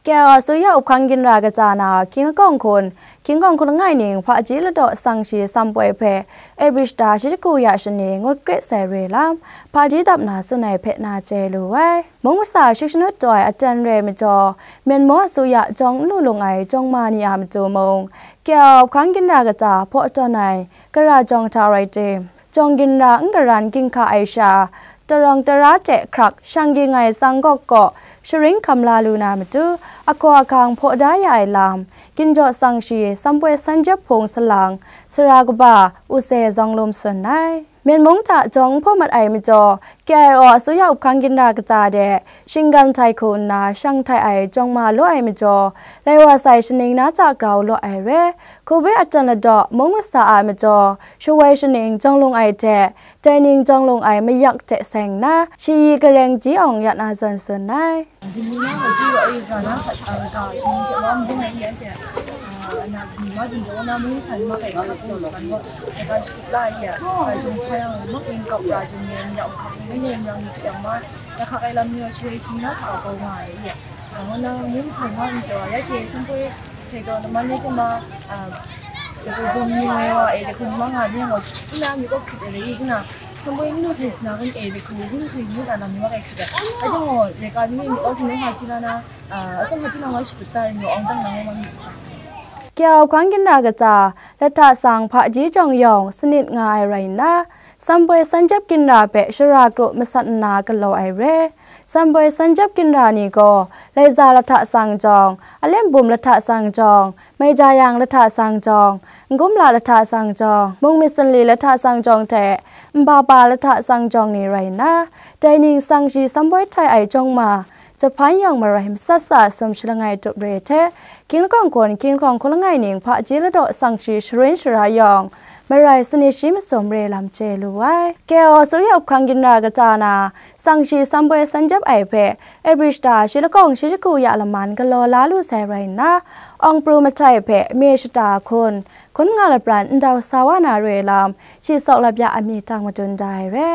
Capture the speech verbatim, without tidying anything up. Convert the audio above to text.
K L O အစိုးရ အုပ်ခန်း ဂိၼ်းရ ကတာ na, ခင်းလကော့ၣ် ခွန်, ခင်းလကော့ၣ် ခွန်လငိုင် ning, ဖးကြီးလဒေါ့ ဆံးရှံး စံးပွဲ hpe, April လ shi shagu ya shaning, ngut kret sai re lam, ဖးကြီးတပ် na, tsun ai hpe na chye lu ai. Mung masa shut shanut taw ai, aten re ai majaw, Myanmar အစိုးရ jawng n lu lung ai, jawng ma ni a matu mung, K L O အုပ်ခန်း ဂိၼ်းရ ကတာ hpaw tawn ai, kara jawng hta rai tim, jawng gin ra n garan ginhka ai sha, tarawng tara hte hkrak shang ging ai tsang gawk kaw, sharin hkam la lu na matu, ahkaw ahkang hpaw da ya ai lam, ginjaw tsang shi, samboi san jep hpung salang, sara kaba, use zawng lum tsun ai. Myen mung hta jawng n hpaw mat ai majaw, K I O အစိုးရ အုပ်ခန်း ဂိၼ်းရ ကတာ de, shinggan htai hku nna, shang htai ai jawng ma law ai majaw, lai wa sai shaning na hta grau law ai re, Covid aten ladaw, mung masa a majaw, shawai shaning jawng lung ai hte, dai ning jawng lung ai mayak hte seng nna, shayi gareng ji awng ya na zawn tsun ai. Dingli na kaji wa e ga na hkat a ga jing se wa mbung ai yan hte, a, na zini ma ding daw na mung san ma kai ka lu kan wa, a ga shikup la ya, a jing sa yang ma kring kap ra zing yan ya u kap ni na nyen yang ni yang ma, ya hka kai lam ni wa shawai jing na hka a kau nga ai ya. A, ngu na mung san ma ni daw ya ke sing poi hte daw na man ni kuma, a, Dapu bum ni ngai wa e, dapu ni ma nga ni ngai, ina mi kawk hkrit ai rai, ina, samboi n lu hte sina kun e, dapu n lu hte ni na na mi ma kai hkrit ai. Ai ding gaw, reka ni mi kawk hkrit nga hti na na, a, atsam hkrit na nga shakut ta rai, nga awng dang na nga ma mi. K I O အုပ်ခန်း ဂိၼ်းရ ကတာ lahta tsang hpaji jawng yawng sanit nga ai rai nna, samboi san jep ginra hpe shara kru masat nna galaw ai re. Samboi san jep ginra ni gaw, Laiza lahta tsang jawng, Alem bum lahta tsang jawng, Maija yang lahta tsang jawng, Ngumla lahta tsang jawng, Mungmyit Sanli lahta tsang jawng hte Nbaba lahta tsang jawng ni rai nna, dai ning tsang shi samboi htai ai jawng ma, Japan yawng marai matsat tsa sum shalangai tup re hte, King Lakawng Kun, King Lakawng Hkun Langai ning hpaji ladaw tsang shi sharin shara yawng, marai sanit shi masum re lam chye lu ai. K I O အစိုးရ အုပ်ခန်း ဂိၼ်းရ ကတာ na, tsang shi samboi san jep ai hpe, April လ shi lakawng shi shagu ya laman galaw la lu sai rai nna, awng pru mahtai hpe, me shata hkun, hkun nga lapran ndau sa wa na re lam, shi sawk lap ya a myit tang madun da ai re.